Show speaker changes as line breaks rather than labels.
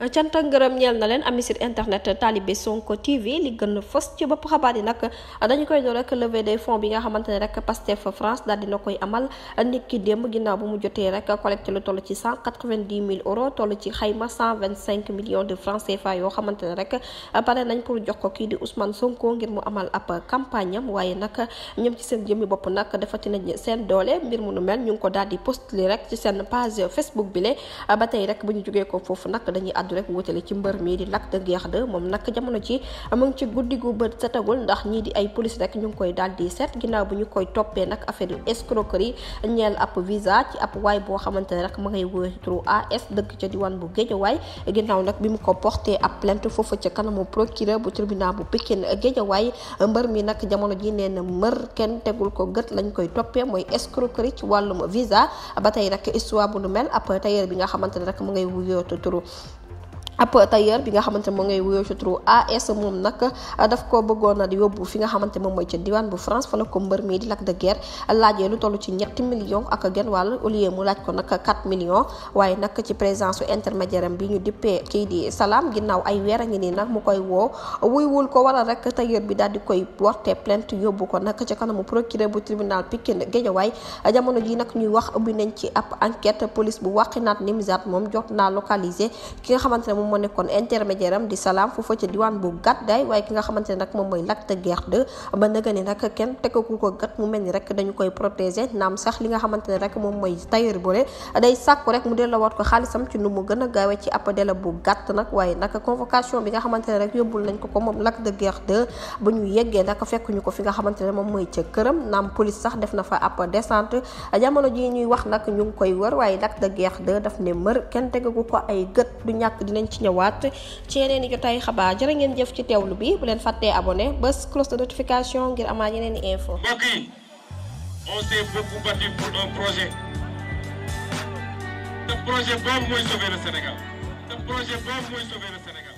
cant ak ngërëm ñeel na leen ami site internet Talibé Sonko TV li gën a fës ci bopp xabaar yi nag dañu koy door rek levée des fonds bi nga xamante ne rek Pastef France daal dina koy amal nit ki démb ginnaaw bu mu jotee rek collecte lu toll ci 190 000 euros toll ci xayma 125 millions de francs CFA yoo xamante ne rek pare nañ pour jox ko kii di Ousmane Sonko ngir mu amal ab campagne am waaye nag ñoom ci seen jëmmi bopp nag defati nañ seen doole mbir mu nu mel ñu ngi ko daal di postulé rek ci seen page Facebook bi le ba tey rek bu ñu jógee ko foofu nag dañuy rek wutale ci mbër mi di Lac de Guiers 2 moom nag jamono ci mu ngi ci guddi gu bët setagul ndax ñii di ay police rek ñu ngi koy daal di seet ginnaaw bu ñu koy toppee nag affaire escroquerie ñeel ab visa ci ab waay boo xamante ne rek ma ngay wóor turu AS dëkk ca diwaan bu Guédiawaye ginnaaw nag bi mu ko porté ab plainte foofu ca kanamu procureur bu tribunal bu Pikine Guédiawaye mbër mi nag jamono ji nee na mbër kenn tegul ko gët lañ koy toppee mooy escroquerie ci wàllum visa ba tey rek histoire bu nu mel ab tailleur bi nga xamante ne rek mu ngay wuyoo turu ab tailleur bi nga xamante moo ngay wuyoo ci turu AS moom nag daf ko bëggoon a yóbbu fi nga xamante moom mooy ca diwaan bu France fa la ko mbër mii di Lac de Guiers laajee lu toll ci 7 millions ak genn wàll au lieu mu laaj ko nag 4 millions waaye nag ci présence su intermédiaire bi ñu dippee kii di Salam ginnaaw ay weer a ngi nii nag mu koy woo wuyuwul ko waral rek tailleur bi daal di koy porter plainte yóbbu ko nag ca kanamu procureur bu tribunal Pikine Guédiawaye jamono ji nag ñuy wax ubbi nañ ci ab enquête police bu Wakhinane Nimzatt moom jot naa localisé ki nga xamante ne moo nekkoon intermédiaire am di Salam foofa ca diwaan bu Gàddaay waaye ki nga xamante ne nag moom mooy Lac de Guiers 2 ba nëga ni nag kenn tegagu ko gat mu mel ni rek dañu koy protéger naam sax li nga xamante ne rek moom mooy tailleur boole day sàkku rek mu delloowaat ko xaalisam ci nu mu gën a gaawee ci ab délai bu gàtt nag waaye nag convocation bi nga xamante ne rek yóbbul nañ ko moom Lac de Guiers 2 ba ñu yeggee nag fekkuñu ko fi nga xamante ne moom mooy ca këram naam police sax def na fa ab descente jamono ji ñuy wax nag ñu ngi koy wër waaye Lac de Guiers 2 daf ne mër kenn tegagu ko ay gët du ñàkk dinañ ci ñëwaat ci yeneen i jotaay xabaar jërë ngeen jëf ci teewlu bi bu leen fàttee abonné bés cloche de notification ngir amaat yeneen i info.
Mbokk yi on s'est beaucoup battu pour un projet. Ce projet boobu mooy sauver le Sénégal. Ce projet boobu mooy sauver le Sénégal.